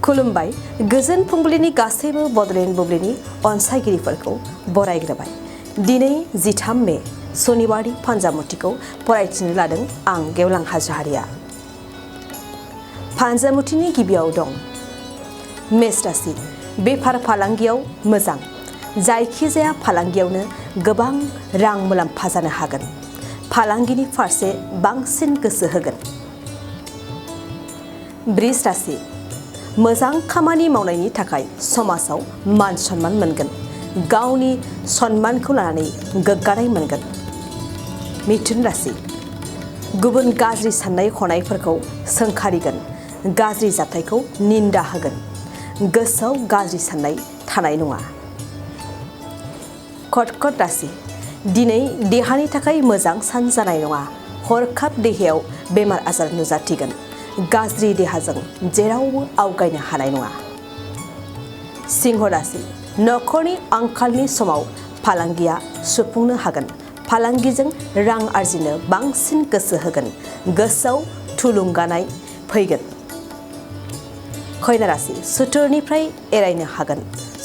खुलुमबाय गोजोन फुंबिलिनि गासैबो बड'लेण्ड बुब्लिनि अनसायगिरिफोरखौ बरायग्रोबाय। दिनै 13 मे सनिबारनि फान्जामुथिखौ फरायथिनो लादों आं गेवलां हाज'हारिया। फान्जामुथिनि गिबियाव दं मेष राशि। बेफार फालांगियाव मोजां। जायखिजाया फालांगियावनो गोबां रां मुलाम्फा जानो हागोन। फालांगिनि फारसे बांसिन गोसो होगोन। वृष राशि। मोजां खामानि मावनायनि थाखाय समाजाव मान सन्मान मोनगोन। गावनि सन्मानखौ लानानै गोग्गानाय मोनगोन। मिथुन राशि। गुबुन गाज्रि साननाय हनायफोरखौ सोंखारिगोन। गाज्रि जाथायखौ निन्दा होगोन। गोसोआव गाज्रि साननाय थानाय नङा। कर्कट राशि। दिनै देहानि थाखाय मोजां सान जानाय नङा। हरखाब देहायाव बेमार आजार नुजाथिगोन। गाज्रि देहाजों जेरावबो आवगायनो हानाय नङा। सिंह राशि। नखरनि आंखालनि समाव फालांगिया सुफुंनो हागोन। फालांगिजों रां आरजिनो बांसिन गोसो होगोन। गोसोआव थुलुंगानाय फैगोन। कन्या राशि। सुथुरनिफ्राय एरायनो हागोन।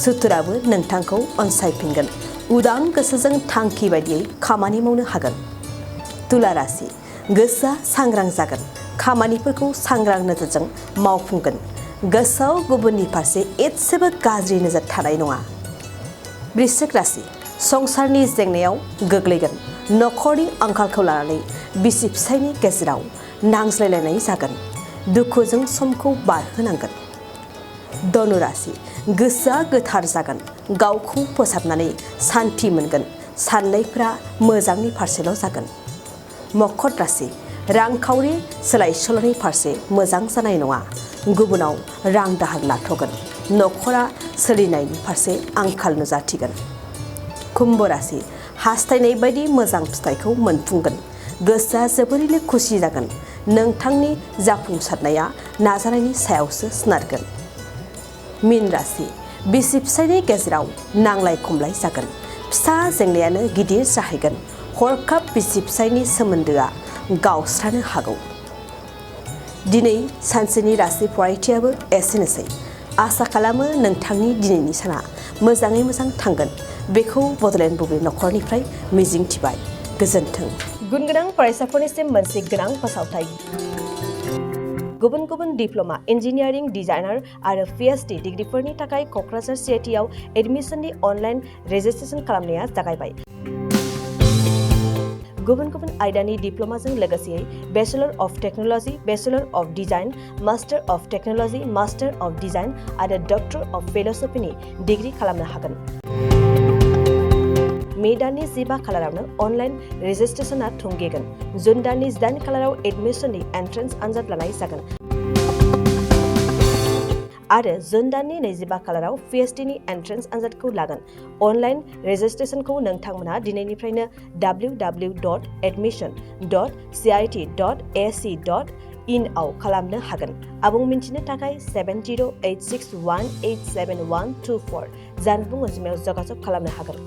सुथुराबो नोंथांखौ अनसायफिनगोन। उदां गोसोजों थांखि बायदियै खामानि मावनो हागोन। तुला राशि। गोसोआ सांग्रां जागोन। खामानिफोरखौ सांग्रां नोजोरजों मावफुंगोन। गोसोआव गुबुननि फारसे एसेबो गाज्रि नोजोर थानाय नङा। वृश्चिक राशि। संसारनि जेंनायाव गोग्लैगोन। नखरनि आंखालखौ लानानै बिसि फिसायनि गेजेराव नांज्लायलायनाय जागोन। दुखुजों समखौ बारहोनांगोन। धनु राशि। गोसोआ गोथार जागोन। गावखौ फोसाबनानै सान्थि मोनगोन। साननायफोरा मोजांनि फारसेल' जागोन। मकर राशि। रांखावरि सोलाय सोल'नि फारसे मोजां जानाय नङा। गुबुनाव रां दाहार लाथ'गोन। नखरा सोलिनायनि फारसे आंखाल नुजाथिगोन। कुम्भ राशि। हास्थायनाय बायदि मोजां फिथाइखौ मोनफुंगोन। गोसोआ जोबोरैनो खुसि जागोन। नोंथांनि जाफुंसारनाया नाजानायनि सायावसो सोनारगोन। मीन राशि। बिसि फिसायनि गेजेराव नांलाय खमलाय जागोन। फिसा जेंनायानो गिदिर जाहैगोन। हरखाब बिसि फिसायनि सोमोन्दोआ गावस्रानो हागौ। दिनै सानसेनि राशि फरायथियाबो एसेनोसै। आसा खालामो नोंथांनि दिनैनि साना मोजाङै मोजां थांगोन। बेखौ बड'लेण्ड बुब्लि नखरनिफ्राय मिजिंथिबाय। गोजोन्थों। गुन गोनां फरायसाफोरनिसिम मोनसे गोनां फोसावथाय। गुबुन गुबुन डिप्ल'मा इन्जिनियारिं डिजाइनार आरो PhD डिग्रिफोरनि थाखाय क'क्राझार CITआव एडमिसननि अनलाइन रेजिस्ट्रेसन खालामनाया जागायबाय। गुबुन गुबुन आयदानि डिप्ल'माजों लोगोसेयै bachelor of technology, bachelor of design, master of technology, master of design आरो डक्टर अफ फिल'सफिनि डिग्रि खालामनो हागोन। मे दाननि 15 खालारावनो अनलाइन रेजिस्ट्रेसनआ थुंगेगोन। जुन दाननि 8 खालाराव एडमिसननि एन्ट्रेन्स आनजाद लानाय जागोन। आरो जुन दाननि 25 खालाराव PhDनि एन्ट्रेन्स आनजादखौ लागोन। अनलाइन रेजिस्ट्रेसनखौ नोंथांमोना दिनैनिफ्रायनो www.admission.cit.ac.in आव खालामनो हागोन। आबुं मिन्थिनो थाखाय 7086187124 जानबुं अनजिमायाव जगाजग खालामनो हागोन।